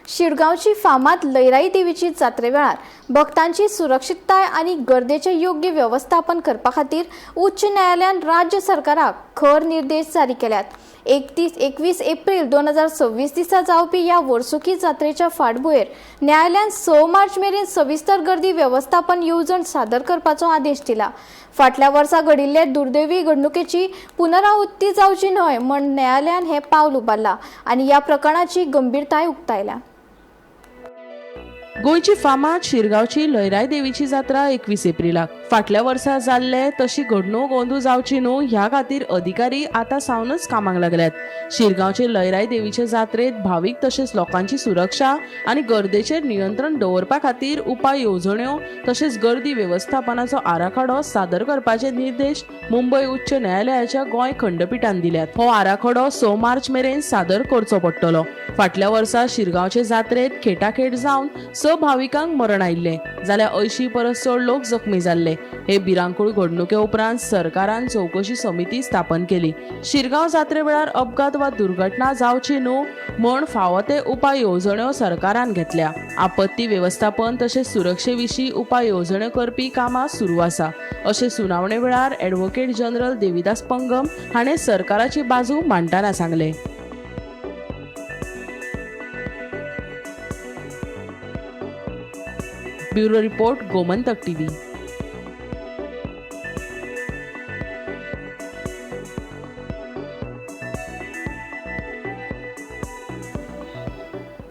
शिरगांवची फामाद लयराई देवीची जात्रे वेळार भक्तांची सुरक्षितताय आनी गर्देचें योग्य वेवस्थापन करपा खातीर उच्च न्यायालयान राज्य सरकाराक खर निर्देश जारी केल्यात. 21 एप्रील 2026 दिसा जावपी ह्या वर्सुकी जात्रेच्या फाटभुंयेर न्यायालयान 6 मार्च मेरेन सविस्तर गर्दी वेवस्थापन येवजण सादर करपाचो आदेश दिला. फाटल्या वर्सा घडिल्ले दुर्दैवी घडणुकेची पुनरावृत्ती जावची न्हय म्हण न्यायालयान हें पावल उबारलां आनी ह्या प्रकरणाची गंभीरताय उक्तायल्या. गोंयची फामाद शिरगांवची लयराई देवीची जात्रा 21 एप्रिलाक फाटल्या वर्सा जाल्ले तशी घडणूक अंदू जावची न्हू ह्या खातीर अधिकारी आतां सावनच कामाक लागल्यात. शिरगांवचे लयराई देवीचे जात्रेत भावीक तशेंच लोकांची सुरक्षा आनी गर्देचेर नियंत्रण दवरपा खातीर उपाय येवजण्यो तशेंच गर्दी वेवस्थापनाचो आराखडो सादर करपाचे निर्देश मुंबय उच्च न्यायालयाच्या गोंय खंडपिठान दिल्यात. हो आराखडो 6 मार्च मेरेन सादर करचो पडटलो. फाटल्या वर्सा शिरगांवचे जात्रेत खेटाखेट जावन 6 भाविकांक मरण आयिल्लें जाल्यार 80 परस चड लोक जखमी जाल्ले. हे भिरांकूळ घडणुके उपरांत सरकारान चवकशी समिती स्थापन केली. शिरगांव जात्रे वेळार अपघात वा दुर्घटना जावची न्हू म्हूण फावो ते उपाय येवजण्यो सरकारान घेतल्या. आपत्ती वेवस्थापन तशेंच सुरक्षे विशीं उपाय येवजण्यो करपी कामां सुरू आसा अशें सुनावणे वेळार ॲडव्होकेट जनरल देविदास पंगम हाणें सरकाराची बाजू मांडटना सांगलें. Bureau report, Gomantak TV.